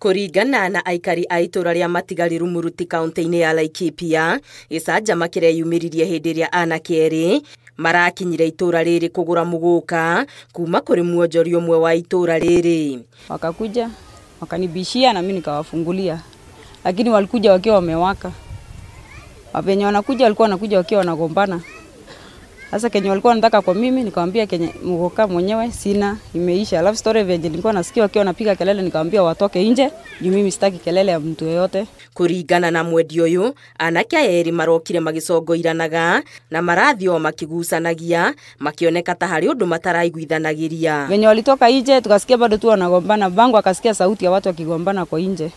Kũringana na aikari a itũra rĩa Matigari Rumuruti kaunti-inĩ ya Laikipia, gĩcanjama kĩreyumĩririe hĩndĩ ĩrĩa anake erĩ marakinyire itũra rĩrĩ kũgũra mũgũka kuma kũrĩ mwonjoria ũmwe wa itũra rĩrĩ. Wakakuja wakanibishia na mimi nikawafungulia, lakini walikuja wakiwa wamewaka. Wapenye wanakuja walikuwa wanakuja wakiwa wanagombana. Sasa kenye walikuwa wanataka kwa mimi, nikamwambia kenye mgoka mwenyewe sina, imeisha. Alafu story venye nilikuwa nasikia wakiwa wanapiga kelele, nikamwambia watoke nje juu mimi sitaki kelele ya mtu yeyote. Kuringana na mwendia uyu, anake aya erĩ marokire magĩcongoiranaga na marathiĩ o makĩgucanagia, makĩoneka ta harĩ ũndũ mataraiguithanagĩria. Venye walitoka nje tukasikia bado tu wanagombana. Bangu akasikia sauti ya watu wakigombana kwa nje,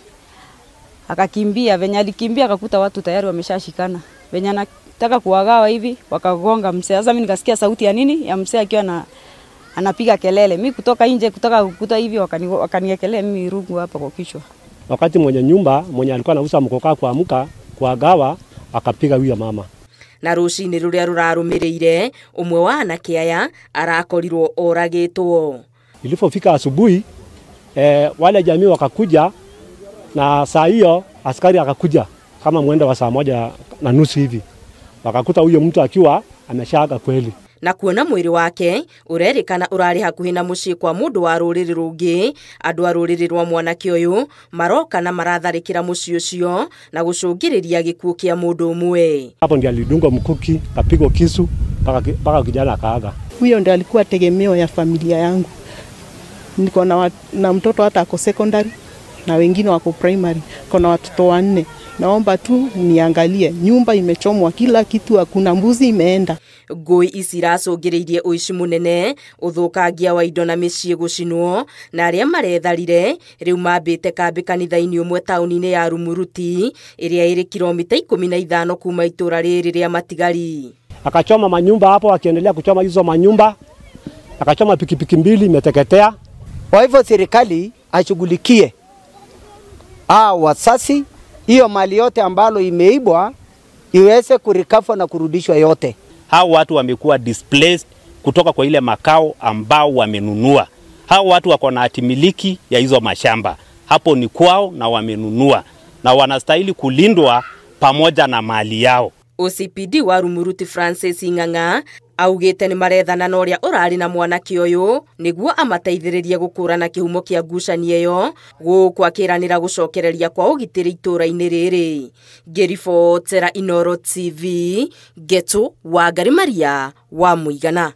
akakimbia. Venye alikimbia akakuta watu tayari wameshashikana. Venye anataka kuwagawa hivi wakagonga mzee. Sasa mimi nikasikia sauti ya nini ya mzee akiwa anapiga kelele. Mimi kutoka nje kutoka kukuta hivi wakaniekelea mimi rungu hapa kwa kichwa. Wakati mwenye nyumba mwenye alikuwa anauza mkoka kuamka kuagawa akapiga huyo mama. Na rucini ruria rurarumiriire umwe wa anake aya arakorirwo oragitwo. Ilipofika asubuhi wale jamii wakakuja, na saa hiyo askari akakuja kama mwendo wa 1:30 hivi. Wakakuta huyo mtu akiwa ameshaaga kweli. Na kuona mwiri wake urerikana urari hakuhi na mucii kwa mundu wa ruriri rungi. Andu a ruriri rwa mwanake uyu maroka na maratharikira mucii ucio na gucungiriria gikuo kia mundu umwe. Hapo ndiye alidungwa mkuki, kapigwa kisu mpaka kijana akaaga. Huyo ndiye alikuwa tegemeo ya familia yangu. Niko na mtoto hata ako secondary na wengine wako primary. Kuna watoto 4. Naomba tu niangalie, nyumba imechomwa, kila kitu, hakuna, mbuzi imeenda. Ngũi ici iracũngĩrĩirie ũici mũnene, ũthũkangia wa indo na mĩciĩ gũcinwo, na arĩa maretharire rĩu mambĩte kambĩ kanitha-inĩ ũmwe taũni-inĩ ya Rumuruti ĩrĩa ĩrĩ kilomita 15 kuma itũra rĩrĩ rĩa Matigari. Akachoma manyumba hapo, akiendelea kuchoma hizo manyumba, akachoma pikipiki 2 imeteketea. Kwa hivyo serikali ashughulikie wasasi, hiyo mali yote ambalo imeibwa iweze kurikafa na kurudishwa yote. Hao watu wamekuwa displaced kutoka kwa ile makao ambao wamenunua. Hao watu wako na hatimiliki ya hizo mashamba. Hapo ni kwao na wamenunua, na wanastahili kulindwa pamoja na mali yao. OCPD wa Rumuruti Francis Ng'ang'a augite ni marethana na ũrĩa ũrarĩ na mwanake ũyũ nĩguo amateithĩrĩrie gũkũrana kĩhumo kĩa ngucanio ĩyo, gũkũ akĩranĩra gũcokereria kwa ũgitĩri itũra-inĩ rĩrĩ. Ngĩribotera Inooro TV, Ngetu Wangari Maria wa Mũigana.